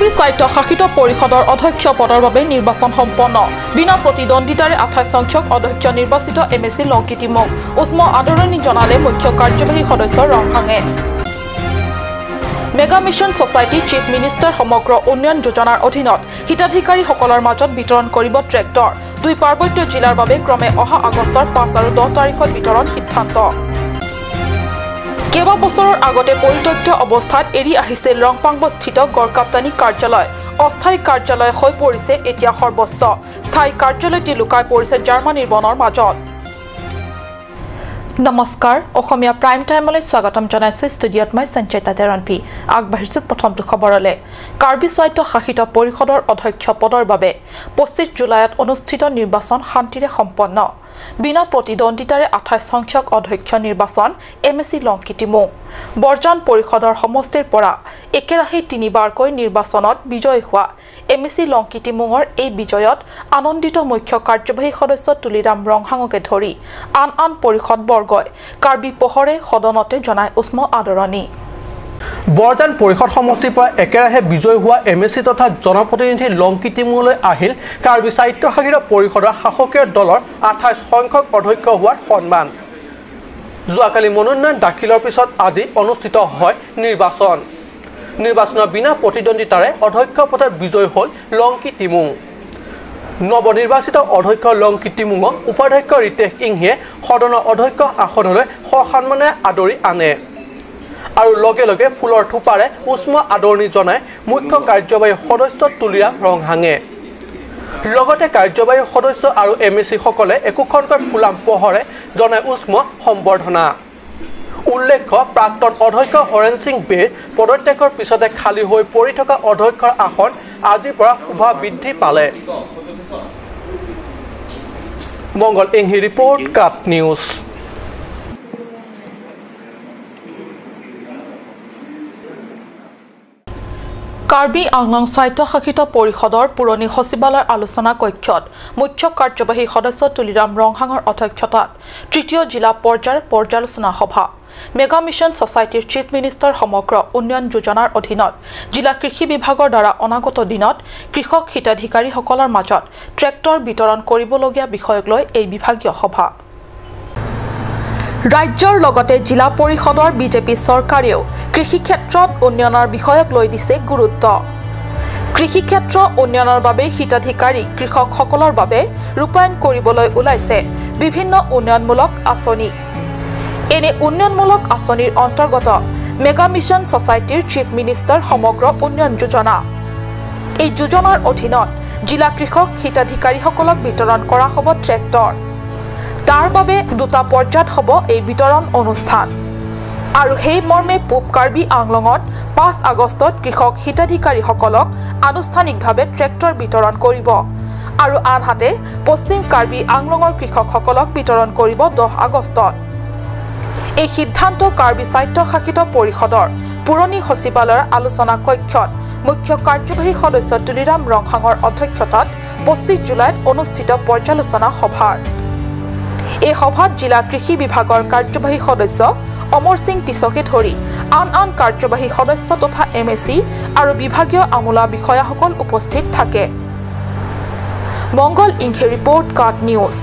কাৰ্বি স্বায়ত্তশাসিত পৰিষদৰ অধ্যক্ষ পদৰ বাবে নিৰ্বাচন সম্পন্ন। বিনা প্ৰতিদ্বন্দ্বিতাৰে 28 সংখ্যক অধ্যক্ষ নিৰ্বাচিত M A C Longki Timung. উষ্ম আদৰণি জনালে মুখ্য কাৰ্যবাহী সদস্য ৰংহাঙে। Mega mission society chief minister সমগ্ৰ উন্নয়ন যোজনাৰ অধীনত হিতাধিকাৰীসকলৰ মাজত বিতৰণ কৰিব ট্ৰেক্টৰ। দুই পাৰ্বত্য জিলাৰ বাবে ক্ৰমে অহা আগষ্টৰ 5 আৰু 10 তাৰিখত বিতৰণ সিদ্ধান্ত। কেইবা বছৰৰ আগতে পৰিত্যক্ত অৱস্থাত এৰি আহিছিল ৰংপাংবস্থিত গড়কাপ্তানি কাৰ্যালয়। অস্থায়ী কাৰ্যালয় হৈ পৰিছে এতিয়া সৰ্বস্ব। স্থায়ী কাৰ্যালয়টি লুকাই পৰিছে জাৰ্মানীৰ বনৰ মাজত। নমস্কাৰ, অসমীয়া প্ৰাইম টাইমলৈ স্বাগতম জনাইছোঁ। ষ্টুডিঅ'ত মই সঞ্চয়িতা তেৰণপি। আগবাঢ়িছোঁ প্ৰথমটো খবৰলৈ। কাৰ্বি স্বায়ত্তশাসিত পৰিষদৰ অধ্যক্ষ পদৰ বাবে 25 জুলাইত অনুষ্ঠিত নিৰ্বাচন শান্তিৰে সম্পন্ন। বিনা প্ৰতিদ্বন্দ্বিতাৰে 28 সংখ্যক অধ্যক্ষ নিৰ্বাচন M A C Longki Timung. Borjan পৰিষদৰ সমষ্টিৰ পৰা একেৰাহে তিনিবাৰকৈ নিৰ্বাচনত বিজয়ী হোৱা এম এ চি লংকি তিমুঙৰ এই বিজয়ত আনন্দিত মুখ্য কাৰ্যবাহী সদস্য তুলিৰাম ৰংহাঙকে ধৰি আন আন পৰিষদবৰ্গই কাৰ্বি পোহৰে সদনতে জনায় উষ্ম আদৰণি। বৰজান পৰিষদ সমষ্টিৰ পৰা একেৰাহে বিজয়ী হোৱা এম এ চি তথা জনপ্ৰতিনিধি লংকি তিমুঙলৈ আহিল কাৰ্বি স্বায়ত্তশাসিত পৰিষদৰ শাসকীয় দলৰ 28 সংখ্যক অধ্যক্ষ হোৱাৰ সন্মান। যোৱাকালি মনোনয়ন দাখিলৰ পিছত আজি অনুষ্ঠিত হয় নিৰ্বাচন। নিৰ্বাচনৰ বিনা প্ৰতিদ্বন্দ্বিতাৰে অধ্যক্ষ পদত বিজয়ী হ'ল লংকি তিমুং। নৱনিৰ্বাচিত অধ্যক্ষ লংকি তিমুঙক উপাধ্যক্ষ ৰিতেশ ইংহিয়ে সদনৰ অধ্যক্ষ আসনলৈ সসন্মানে আদৰি আনে আৰু লগে লগে ফুলৰ থোপাৰে উষ্ম আদৰণি জনাই মুখ্য কাৰ্যবাহী সদস্য তুলিৰাম ৰংহাঙে। লগতে কাৰ্যবাহী সদস্য আৰু এম এ চিসকলে একোখনকৈ ফুলাম পোহৰে জনাই উষ্ম সম্বৰ্ধনা। উল্লেখ্য, প্ৰাক্তন অধ্যক্ষ হৰেণ সিং বেৰ পদত্যাগৰ পিছতে খালী হৈ পৰি থকা অধ্যক্ষৰ আসন আজিৰ পৰা শোভা বৃদ্ধি পালে। মংগল ইংহি ৰিপৰ্ট, কাট নিউজ। কাৰ্বি আংলং স্বায়ত্তশাসিত পৰিষদৰ পুৰণি সচিবালয়ৰ আলোচনা কক্ষত মুখ্য কাৰ্যবাহী সদস্য তুলিৰাম ৰংহাঙৰ অধ্যক্ষতাত তৃতীয় জিলা পৰ্যায়ৰ পৰ্যালোচনা সভা। মেগা মিছন ছ'চাইটিৰ চিফ মিনিষ্টাৰ সমগ্ৰ উন্নয়ন যোজনাৰ অধীনত জিলা কৃষি বিভাগৰ দ্বাৰা অনাগত দিনত কৃষক হিতাধিকাৰীসকলৰ মাজত ট্ৰেক্টৰ বিতৰণ কৰিবলগীয়া বিষয়ক লৈ এই বিভাগীয় সভা। ৰাজ্যৰ লগতে জিলা পৰিষদৰ বিজেপি চৰকাৰেও কৃষি ক্ষেত্ৰত উন্নয়নৰ বিষয়ক লৈ দিছে গুৰুত্ব। কৃষি ক্ষেত্ৰ উন্নয়নৰ বাবে হিতাধিকাৰী কৃষকসকলৰ বাবে ৰূপায়ণ কৰিবলৈ ওলাইছে বিভিন্ন উন্নয়নমূলক আঁচনি। এনে উন্নয়নমূলক আঁচনিৰ অন্তৰ্গত মেগা মিছন ছ'চাইটিৰ চিফ মিনিষ্টাৰ সমগ্ৰ উন্নয়ন যোজনা। এই যোজনাৰ অধীনত জিলা কৃষক হিতাধিকাৰীসকলক বিতৰণ কৰা হ'ব ট্ৰেক্টৰ। তাৰ বাবে দুটা পৰ্যায়ত হ'ব এই বিতৰণ অনুষ্ঠান। আৰু সেই মৰ্মে পূব কাৰ্বি আংলঙত 5 আগষ্টত কৃষক হিতাধিকাৰীসকলক আনুষ্ঠানিকভাৱে ট্ৰেক্টৰ বিতৰণ কৰিব আৰু আনহাতে পশ্চিম কাৰ্বি আংলঙৰ কৃষকসকলক বিতৰণ কৰিব 10 আগষ্টত। এই সিদ্ধান্ত কাৰ্বি স্বায়ত্তশাসিত পৰিষদৰ পুৰণি সচিবালয়ৰ আলোচনা কক্ষত মুখ্য কাৰ্যবাহী সদস্য তুলিৰাম ৰংহাঙৰ অধ্যক্ষতাত 25 জুলাইত অনুষ্ঠিত পৰ্যালোচনা সভাৰ। এই সভাত জিলা কৃষি বিভাগৰ কাৰ্যবাহী সদস্য অমৰ সিং টিছকে ধৰি আন আন কাৰ্যবাহী সদস্য তথা এম এ চি আৰু বিভাগীয় আমোলা বিষয়াসকল উপস্থিত থাকে। মংগল ইংখে ৰিপৰ্ট, কাট নিউজ।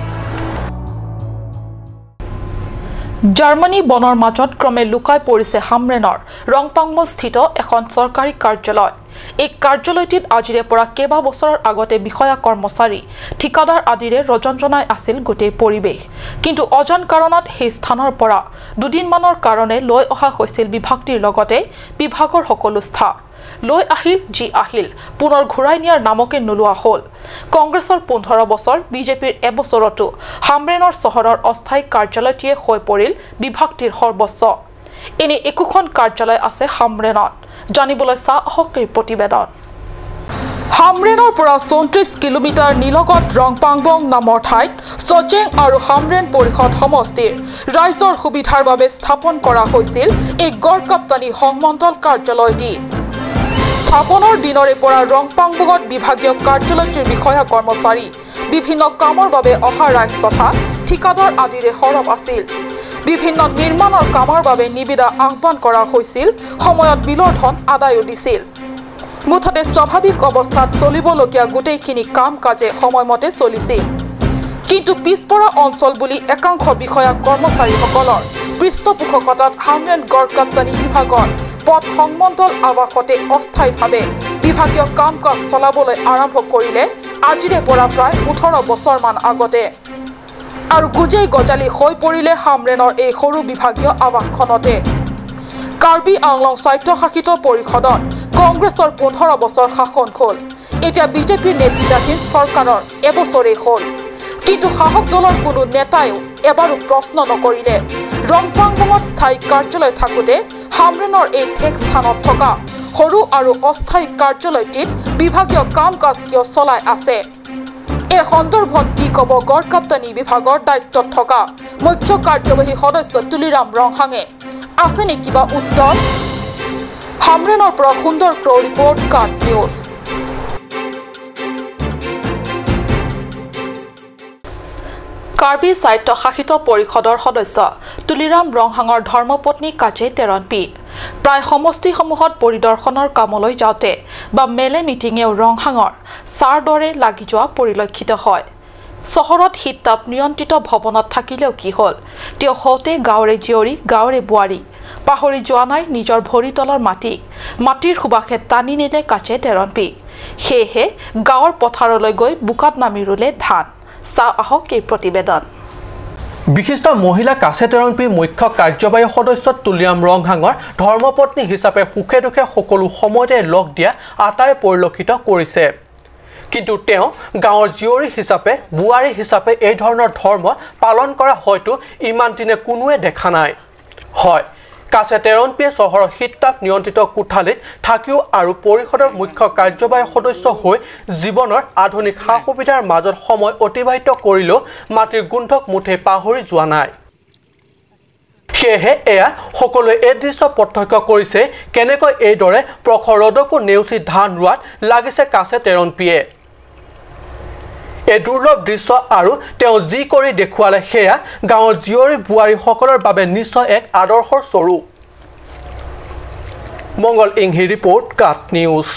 জাৰ্মানী বনৰ মাজত ক্ৰমে লুকাই পৰিছে হামৰেনৰ ৰংপাংমস্থিত এখন চৰকাৰী কাৰ্যালয়। এই কাৰ্যালয়টিত আজিৰে পৰা কেইবা বছৰৰ আগতে বিষয়া কৰ্মচাৰী, ঠিকাদাৰ আদিৰে ৰজনজনাই আছিল গোটেই পৰিৱেশ। কিন্তু অজান কাৰণত সেই স্থানৰ পৰা দুদিনমানৰ কাৰণে লৈ অহা হৈছিল বিভাগটিৰ লগতে বিভাগৰ সকলো ষ্টাফ। লৈ আহিল যি আহিল, পুনৰ ঘূৰাই নিয়াৰ নামকে নোলোৱা হ'ল। কংগ্ৰেছৰ 15 বছৰ, বিজেপিৰ এবছৰতো হামৰেনৰ চহৰৰ অস্থায়ী কাৰ্যালয়টিয়ে হৈ পৰিল বিভাগটিৰ সৰ্বস্ব। এনে একোখন কাৰ্যালয় আছে হামৰেনত। জানিবলৈ চাহ আহক এই প্ৰতিবেদন। হামৰেনৰ পৰা 34 কিলোমিটাৰ নিলগত ৰংপাংবং নামৰ ঠাইত চজেং আৰু হামৰেন পৰিষদ সমষ্টিৰ ৰাইজৰ সুবিধাৰ বাবে স্থাপন কৰা হৈছিল এই গড়কাপ্তানি সংমণ্ডল কাৰ্যালয়টি। স্থাপনৰ দিনৰে পৰা ৰংপাংবঙত বিভাগীয় কাৰ্যালয়টিৰ বিষয়া কৰ্মচাৰী, বিভিন্ন কামৰ বাবে অহা ৰাইজ তথা ঠিকাদাৰ আদিৰে সৰব আছিল। বিভিন্ন নিৰ্মাণৰ কামৰ বাবে নিবিদা আহ্বান কৰা হৈছিল, সময়ত বিলৰ ধন আদায়ো দিছিল। মুঠতে স্বাভাৱিক অৱস্থাত চলিবলগীয়া গোটেইখিনি কাম কাজে সময়মতে চলিছিল। কিন্তু পিছপৰা অঞ্চল বুলি একাংশ বিষয়া কৰ্মচাৰীসকলৰ পৃষ্ঠপোষকতাত হামৰেণ গড়কাপ্তানি বিভাগৰ পথ সংমণ্ডল আৱাসতে অস্থায়ীভাৱে বিভাগীয় কাম কাজ চলাবলৈ আৰম্ভ কৰিলে আজিৰে পৰা প্ৰায় 18 বছৰমান আগতে। আৰু গুজেই গজালি হৈ পৰিলে হামৰেণৰ এই সৰু বিভাগীয় আৱাসখনতে। কাৰ্বি আংলং স্বায়ত্তশাসিত পৰিষদত কংগ্ৰেছৰ 15 বছৰ শাসন হ'ল। এতিয়া বিজেপিৰ নেতৃত্বাধীন চৰকাৰৰ এবছৰেই হ'ল। কিন্তু শাসক দলৰ কোনো নেতাইও এবাৰো প্ৰশ্ন নকৰিলে ৰংপাংবঙত স্থায়ী কাৰ্যালয় থাকোঁতে হামৰেণৰ এই ঠেক স্থানত থকা সৰু আৰু অস্থায়ী কাৰ্যালয়টিত বিভাগীয় কাম কাজ কিয় চলাই আছে। এই সন্দৰ্ভত কি ক'ব গড়কাপ্তানি বিভাগৰ দায়িত্বত থকা মুখ্য কাৰ্যবাহী সদস্য তুলিৰাম ৰংহাঙে? আছে নে কিবা উত্তৰ? হামৰেণৰ পৰা সুন্দৰ ক্ৰ' ৰিপৰ্ট, কাট নিউজ। কাৰ্বি স্বায়ত্তশাসিত পৰিষদৰ সদস্য তুলিৰাম ৰংহাঙৰ ধৰ্মপত্নী কাজে তেৰণপি প্ৰায় সমষ্টিসমূহত পৰিদৰ্শনৰ কামলৈ যাওঁতে বা মেলে মিটিঙেও ৰংহাঙৰ ছাৰ দৰে লাগি যোৱা পৰিলক্ষিত হয়। চহৰত শীত তাপ নিয়ন্ত্ৰিত ভৱনত থাকিলেও কি হ'ল, তেওঁ হওঁতে গাঁৱৰে জীয়ৰী গাঁৱৰে বোৱাৰী পাহৰি যোৱা নাই নিজৰ ভৰিতলৰ মাটিক। মাটিৰ সুবাসে টানি নিলে কাজে তেৰণপি। সেয়েহে গাঁৱৰ পথাৰলৈ গৈ বোকাত নামি ৰুলে ধান। চাওঁ আহক এই প্ৰতিবেদন। বিশিষ্ট মহিলা কাছে তেৰণপিৰ মুখ্য কাৰ্যবাহী সদস্য তুলিৰাম ৰংহাঙৰ ধৰ্মপত্নী হিচাপে সুখে দুখে সকলো সময়তে লগ দিয়া আটাই পৰিলক্ষিত কৰিছে। কিন্তু তেওঁ গাঁৱৰ জীয়ৰী হিচাপে বোৱাৰী হিচাপে এই ধৰণৰ ধৰ্ম পালন কৰা হয়তো ইমান দিনে কোনোৱে দেখা নাই। হয়, কাছে তেৰণপিয়ে চহৰৰ শীত তাপ নিয়ন্ত্ৰিত কোঠালিত থাকিও আৰু পৰিষদৰ মুখ্য কাৰ্যবাহী সদস্য হৈ জীৱনৰ আধুনিক সা সুবিধাৰ মাজত সময় অতিবাহিত কৰিলেও মাটিৰ গোন্ধক মুঠেই পাহৰি যোৱা নাই। সেয়েহে এয়া সকলোৱে এই দৃশ্য প্ৰত্যক্ষ কৰিছে কেনেকৈ এইদৰে প্ৰখৰ ৰ'দকো নেওচি ধান ৰোৱাত লাগিছে কাছে তেৰণপিয়ে। এই দুৰ্লভ দৃশ্য আৰু তেওঁ যি কৰি দেখুৱালে সেয়া গাঁৱৰ জীয়ৰী বোৱাৰীসকলৰ বাবে নিশ্চয় এক আদৰ্শৰ স্বৰূপ। মংগল ইংহি ৰিপৰ্ট, কাট নিউজ।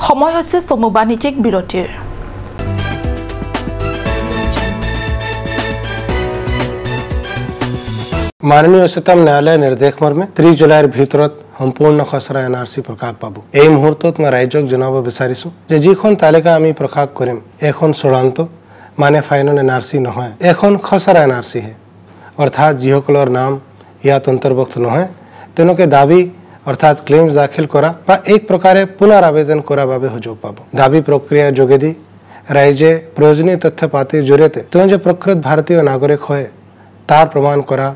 সময় হৈছে চমু বাণিজ্যিক বিৰতিৰ। মাননীয় উচ্চতম ন্যায়ালয়ৰ নিৰ্দেশ মৰ্মে 30 জুলাইৰ ভিতৰত সম্পূৰ্ণ খচৰা এন আৰ চি প্ৰকাশ পাব। এই মুহূৰ্তত মই ৰাইজক জনাব বিচাৰিছোঁ যে যিখন তালিকা আমি প্ৰকাশ কৰিম এখন চূড়ান্ত মানে ফাইনেল এন আৰ চি নহয়, এখন খচৰা এন আৰ চিহে। অৰ্থাৎ যিসকলৰ নাম ইয়াত অন্তৰ্ভুক্ত নহয় তেওঁলোকে দাবী অৰ্থাৎ ক্লেইমছ দাখিল কৰা বা এক প্ৰকাৰে পুনৰ আবেদন কৰাৰ বাবে সুযোগ পাব। দাবী প্ৰক্ৰিয়াৰ যোগেদি ৰাইজে প্ৰয়োজনীয় তথ্য পাতিৰ জৰিয়তে তেওঁ যে প্ৰকৃত ভাৰতীয় নাগৰিক হয় তাৰ প্ৰমাণ কৰা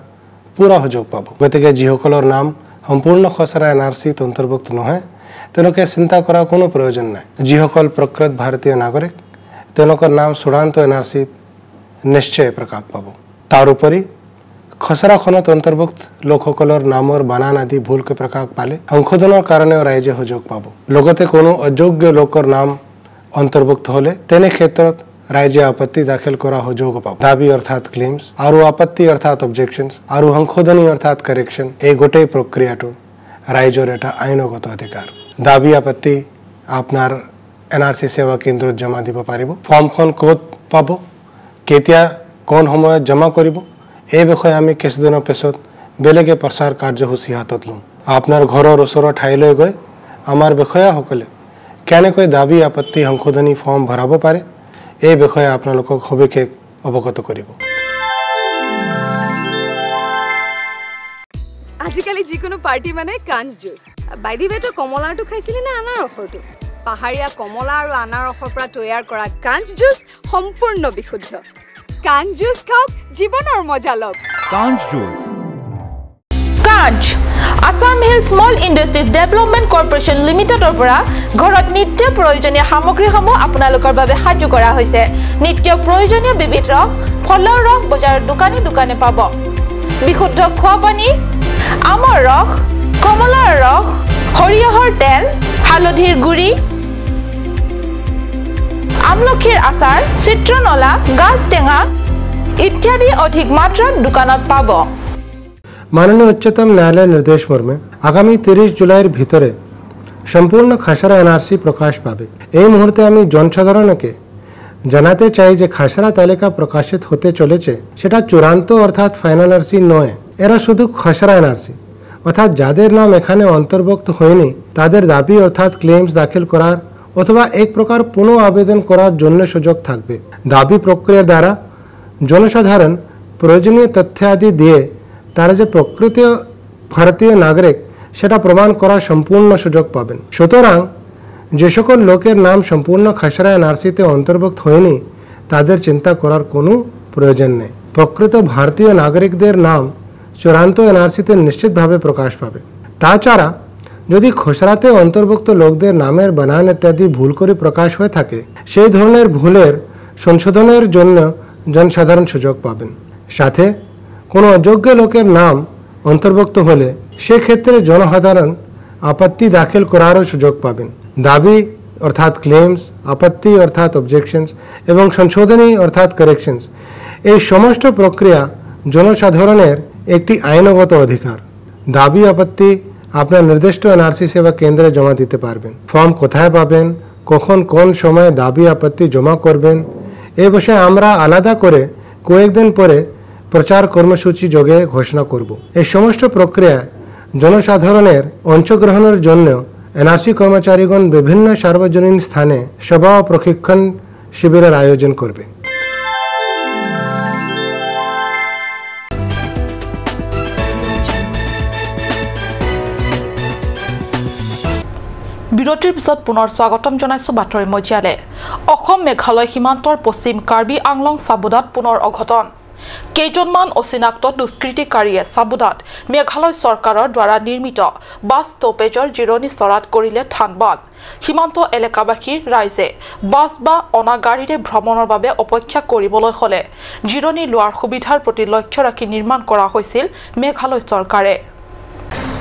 পুৰা সুযোগ পাব। গতিকে যিসকলৰ নাম সম্পূৰ্ণ খচৰা এন আৰ চিত অন্তৰ্ভুক্ত নহয় তেওঁলোকে চিন্তা কৰাৰ কোনো প্ৰয়োজন নাই। যিসকল প্ৰকৃত ভাৰতীয় নাগৰিক তেওঁলোকৰ নাম চূড়ান্ত এন আৰ চিত নিশ্চয় প্ৰকাশ পাব। তাৰোপৰি খচৰাখনত অন্তৰ্ভুক্ত লোকসকলৰ নামৰ বানান আদি ভুলকৈ প্ৰকাশ পালে সংশোধনৰ কাৰণেও ৰাইজে সুযোগ পাব। লগতে কোনো অযোগ্য লোকৰ নাম অন্তৰ্ভুক্ত হ'লে তেনে ক্ষেত্ৰত ৰাইজে আপত্তি দাখিল কৰা সুযোগ পাব। দাবী অৰ্থাৎ ক্লেইমছ আৰু আপত্তি অৰ্থাৎ অবজেকশ্যনছ আৰু সংশোধনী অৰ্থাৎ কাৰেকশ্যন এই গোটেই প্ৰক্ৰিয়াটো ৰাইজৰ এটা আইনগত অধিকাৰ। দাবী আপত্তি আপোনাৰ এন আৰ চি সেৱা কেন্দ্ৰত জমা দিব পাৰিব। ফৰ্মখন ক'ত পাব, কেতিয়া কোন সময়ত জমা কৰিব এই বিষয়ে আমি কিছুদিনৰ পিছত বেলেগে প্ৰচাৰ কাৰ্যসূচী হাতত ল'ম। আপোনাৰ ঘৰৰ ওচৰৰ ঠাইলৈ গৈ আমাৰ বিষয়াসকলে কেনেকৈ দাবী আপত্তি সংশোধনী ফৰ্ম ভৰাব পাৰে এই বিষয়ে আপোনালোকক সবিশেষ অৱগত কৰিব। আজিকালি যিকোনো পাৰ্টি মানে কাঞ্চ জুচ। বাই the ৱে, তই কমলাৰটো খাইছিলি নে আনাৰসৰটো? পাহাৰীয়া কমলা আৰু আনাৰসৰ পৰা তৈয়াৰ কৰা কাঞ্চ জুচ সম্পূৰ্ণ বিশুদ্ধ। কাঞ্চ জুচ খাওক, জীৱনৰ মজা লওক। কাঞ্চ juice. Kanch Assam hill small industries development corporation লিমিটেডৰ পৰা ঘৰত নিত্য প্ৰয়োজনীয় সামগ্ৰীসমূহ আপোনালোকৰ বাবে সাজু কৰা হৈছে। নিত্য প্ৰয়োজনীয় বিবিধ ৰস, ফলৰ ৰস বজাৰৰ দোকানে দোকানে পাব। বিশুদ্ধ খোৱা পানী, আমৰ ৰস, কমলাৰ ৰস, সৰিয়হৰ তেল, হালধিৰ গুড়ি, আমলখিৰ আচাৰ, চিত্ৰনলা, গাজ টেঙা ইত্যাদি অধিক মাত্ৰাত দোকানত পাব। মাননীয় উচ্চতম ন্যায়ালয়ের নির্দেশ মর্মে আগামী 30 জুলাইয়ের ভিতরে সম্পূর্ণ খসড়া এনআরসি প্রকাশ পাবে। এই মুহূর্তে আমি জনসাধারণকে জানাতে চাই যে খসড়া তালিকা প্রকাশিত হতে চলেছে সেটা চূড়ান্ত অর্থাৎ ফাইনাল এনআরসি নয়, এরা শুধু খসড়া এনআরসি, অর্থাৎ যাদের নাম এখানে অন্তর্ভুক্ত হয়নি তাদের দাবি অর্থাৎ ক্লেমস দাখিল করার অথবা এক প্রকার পুনঃ আবেদন করার জন্য সুযোগ থাকবে। দাবি প্রক্রিয়ার দ্বারা জনসাধারণ প্রয়োজনীয় তথ্যাদি দিয়ে তারা যে প্রকৃত ভারতীয় নাগরিক সেটা প্রমাণ করার সম্পূর্ণ সুযোগ পাবেন। সুতরাং যে সকল লোকের নাম সম্পূর্ণ খসড়া এনআরসিতে অন্তর্ভুক্ত হয়নি তাদের চিন্তা করার কোনো প্রয়োজন নেই। প্রকৃত ভারতীয় নাগরিকদের নাম চূড়ান্ত এনআরসিতে নিশ্চিতভাবে প্রকাশ পাবে। তাছাড়া যদি খসড়াতে অন্তর্ভুক্ত লোকদের নামের বানান ইত্যাদি ভুল করে প্রকাশ হয়ে থাকে সেই ধরনের ভুলের সংশোধনের জন্য জনসাধারণ সুযোগ পাবেন। সাথে কোনো অযোগ্য লোকের নাম অন্তর্ভুক্ত হলে সেক্ষেত্রে জনসাধারণ আপত্তি দাখিল করারও সুযোগ পাবেন। দাবি অর্থাৎ ক্লেমস, আপত্তি অর্থাৎ অবজেকশনস এবং সংশোধনী অর্থাৎ কারেকশনস, এই সমস্ত প্রক্রিয়া জনসাধারণের একটি আইনগত অধিকার। দাবি আপত্তি আপনার নির্দিষ্ট এনআরসি সেবা কেন্দ্রে জমা দিতে পারবেন। ফর্ম কোথায় পাবেন, কখন কোন সময়ে দাবি আপত্তি জমা করবেন এ বিষয়ে আমরা আলাদা করে কয়েকদিন পরে প্রচার কর্মসূচি যোগে ঘোষণা করব। এই সমস্ত প্রক্রিয়ায় জনসাধারণের অংশগ্রহণের জন্য এনআরসি কর্মচারীগণ বিভিন্ন সার্বজনীন স্থানে সভা ও প্রশিক্ষণ শিবিরের আয়োজন করবে। বিৰতিৰ পিছত পুনৰ স্বাগতম জনাইছো বাতৰি মজিয়ালে। অসম মেঘালয় সীমান্তৰ পশ্চিম কাৰ্বি আংলং চাবুদাত পুনৰ অঘটন। কেইজনমান অচিনাক্ত দুষ্কৃতিকাৰীয়ে চাবুদাত মেঘালয় চৰকাৰৰ দ্বাৰা নিৰ্মিত বাছ ষ্টপেজৰ জিৰণি চৰাত কৰিলে থানবান। সীমান্ত এলেকাবাসীৰ ৰাইজে বাছ বা অনা গাড়ীৰে ভ্ৰমণৰ বাবে অপেক্ষা কৰিবলৈ হ'লে জিৰণি লোৱাৰ সুবিধাৰ প্ৰতি লক্ষ্য ৰাখি নিৰ্মাণ কৰা হৈছিল মেঘালয় চৰকাৰে।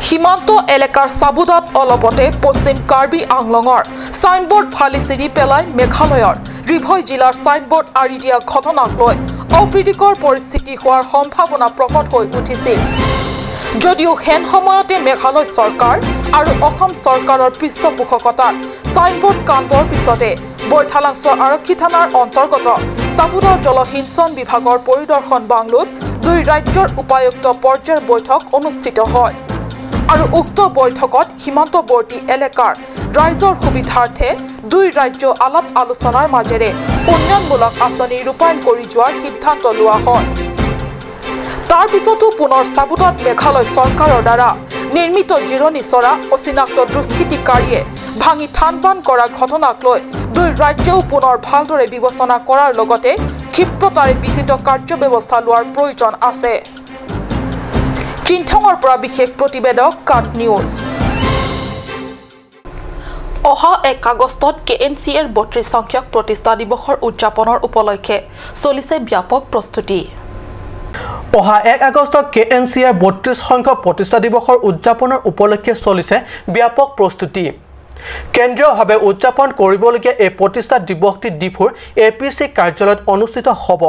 সীমান্ত এলেকাৰ চাবুদাত অলপতে পশ্চিম কাৰ্বি আংলঙৰ চাইনবোৰ্ড ফালি চিৰি পেলাই মেঘালয়ৰ ৰিভৈ জিলাৰ চাইনবোৰ্ড আঁৰি দিয়া ঘটনাক লৈ অপ্ৰীতিকৰ পৰিস্থিতি হোৱাৰ সম্ভাৱনা প্ৰকট হৈ উঠিছিল। যদিও হেন সময়তে মেঘালয় চৰকাৰ আৰু অসম চৰকাৰৰ পৃষ্ঠপোষকতাত চাইনবোৰ্ড কাণ্ডৰ পিছতে বৈঠালাংছ আৰক্ষী থানাৰ অন্তৰ্গত চাবুদা জলসিঞ্চন বিভাগৰ পৰিদৰ্শন বাংলোত দুই ৰাজ্যৰ উপায়ুক্ত পৰ্যায়ৰ বৈঠক অনুষ্ঠিত হয় আৰু উক্ত বৈঠকত সীমান্তৱৰ্তী এলেকাৰ ৰাইজৰ সুবিধাৰ্থে দুই ৰাজ্য আলাপ আলোচনাৰ মাজেৰে উন্নয়নমূলক আঁচনি ৰূপায়ণ কৰি যোৱাৰ সিদ্ধান্ত লোৱা হয়। তাৰ পিছতো পুনৰ চাবুদাত মেঘালয় চৰকাৰৰ দ্বাৰা নিৰ্মিত জিৰণি চৰা অচিনাক্ত দুষ্কৃতিকাৰীয়ে ভাঙি থানবান কৰা ঘটনাক লৈ দুই ৰাজ্যও পুনৰ ভালদৰে বিবেচনা কৰাৰ লগতে ক্ষিপ্ৰতাৰে বিহিত কাৰ্যব্যৱস্থা লোৱাৰ প্ৰয়োজন আছে। চিন্থঙৰ পৰা বিশেষ প্ৰতিবেদক কাট নিউজ। অহা 1 আগষ্টত KNCৰ 32 সংখ্যক প্ৰতিষ্ঠা দিৱসৰ উদযাপনৰ উপলক্ষে চলিছে ব্যাপক প্ৰস্তুতি। অহা 1 আগষ্টত KNCৰ 32 সংখ্যক প্ৰতিষ্ঠা দিৱসৰ উদযাপনৰ উপলক্ষে চলিছে ব্যাপক প্ৰস্তুতি। কেন্দ্ৰীয়ভাৱে উদযাপন কৰিবলগীয়া এই প্ৰতিষ্ঠা দিৱসটি ডিফুৰ APC কাৰ্যালয়ত অনুষ্ঠিত হ'ব।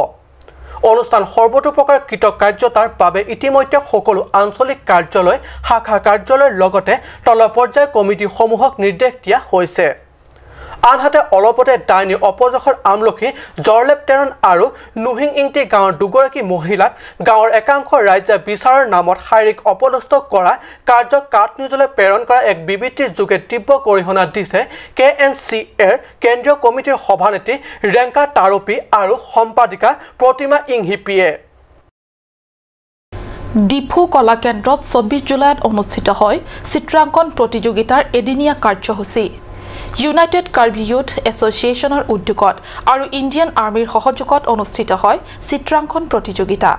অনুষ্ঠান সৰ্বতোপ্ৰকাৰ কৃতকাৰ্যতাৰ বাবে ইতিমধ্যে সকলো আঞ্চলিক কাৰ্যালয়, শাখা কাৰ্যালয়ৰ লগতে তল পৰ্যায়ৰ কমিটিসমূহক নিৰ্দেশ দিয়া হৈছে। আনহাতে অলপতে ডাইনী অপযশৰ আমলখি জৰলেপ টেৰণ আৰু নুহিং ইংটি গাঁৱৰ দুগৰাকী মহিলাক গাঁৱৰ একাংশ ৰাইজে বিচাৰৰ নামত শাৰীৰিক অপদস্থ কৰা কাৰ্যক কাট নিউজলৈ প্ৰেৰণ কৰা এক বিবৃতিৰ যোগে তীব্ৰ গৰিহণা দিছে KNCৰ কেন্দ্ৰীয় কমিটিৰ সভানেত্ৰী ৰেংকা তাৰপী আৰু সম্পাদিকা প্ৰতিমা ইংহিপিয়ে। ডিফু কলা কেন্দ্ৰত 24 জুলাইত অনুষ্ঠিত হয় চিত্ৰাংকন প্ৰতিযোগিতাৰ এদিনীয়া কাৰ্যসূচী। ইউনাইটেড কাৰ্বি ইউথ এছ'চিয়েশ্যনৰ উদ্যোগত আৰু ইণ্ডিয়ান আৰ্মীৰ সহযোগত অনুষ্ঠিত হয় চিত্ৰাংকন প্ৰতিযোগিতা।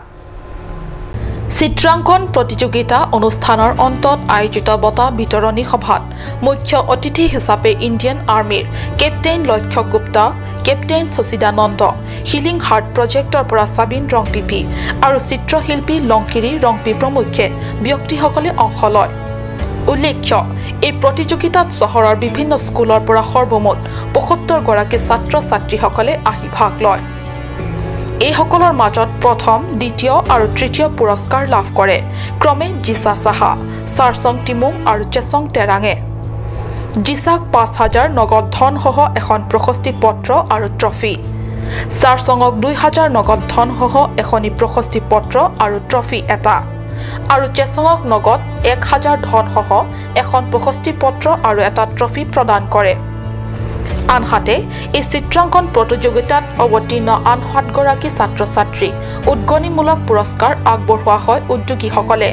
চিত্ৰাংকন প্ৰতিযোগিতা অনুষ্ঠানৰ অন্তত আয়োজিত বঁটা বিতৰণী সভাত মুখ্য অতিথি হিচাপে ইণ্ডিয়ান আৰ্মীৰ captain Lakshya Gupta, captain Sachidananda, healing heart প্ৰজেক্টৰ পৰা চাবিন ৰংপিপি আৰু চিত্ৰশিল্পী লংকিৰি ৰংপি প্ৰমুখ্যে ব্যক্তিসকলে অংশ লয়। উল্লেখ্য এই প্ৰতিযোগিতাত চহৰৰ বিভিন্ন স্কুলৰ পৰা সৰ্বমুঠ ৭৫ গৰাকী ছাত্ৰ ছাত্ৰীসকলে আহি ভাগ লয়। এইসকলৰ মাজত প্ৰথম, দ্বিতীয় আৰু তৃতীয় পুৰস্কাৰ লাভ কৰে ক্ৰমে জিছা সাহা, চাৰচং টিমুং আৰু চেচং টেৰাঙে। জিছাক 5000 নগদ ধনসহ এখন প্ৰশস্তি পত্ৰ আৰু ট্ৰফি, চাৰচঙক 2000 নগদ ধনসহ এখনি প্ৰশস্তি পত্ৰ আৰু ট্ৰফি এটা আৰু চেচঙক নগদ 1000 ধনসহ এখন প্ৰশস্তি পত্ৰ আৰু এটা ট্ৰফি প্ৰদান কৰে। আনহাতে এই চিত্ৰাংকন প্ৰতিযোগিতাত অৱতীৰ্ণ আন 7গৰাকী ছাত্ৰ ছাত্ৰীক উদগনিমূলক পুৰস্কাৰ আগবঢ়োৱা হয় উদ্যোগীসকলে।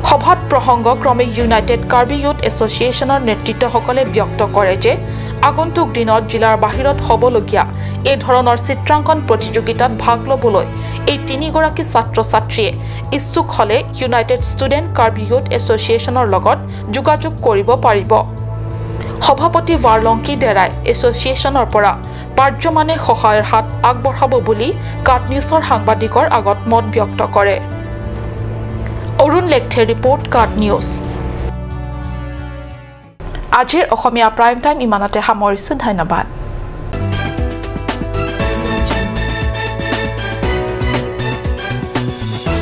সভাত প্ৰসংগ ক্ৰমে ইউনাইটেড কাৰ্বি ইউথ এছ'চিয়েশ্যনৰ নেতৃত্বসকলে ব্যক্ত কৰে যে আগন্তুক দিনত জিলাৰ বাহিৰত হ'বলগীয়া এই ধৰণৰ চিত্ৰাংকন প্ৰতিযোগিতাত ভাগ ল'বলৈ এই 3গৰাকী ছাত্ৰ ছাত্ৰীয়ে ইচ্ছুক হ'লে ইউনাইটেড ষ্টুডেণ্ট কাৰ্বি ইউথ এছ'চিয়েশ্যনৰ লগত যোগাযোগ কৰিব পাৰিব। সভাপতি ভাৰলংকি ডেৰাই এছ'চিয়েশ্যনৰ পৰা পাৰ্যমানে সহায়ৰ হাত আগবঢ়াব বুলি কাট নিউজৰ সাংবাদিকৰ আগত মত ব্যক্ত কৰে। অৰুণ লেখথে ৰিপৰ্ট, কাট নিউজ। আজিৰ অসমীয়া প্ৰাইম টাইম ইমানতে সামৰিছোঁ। ধন্যবাদ।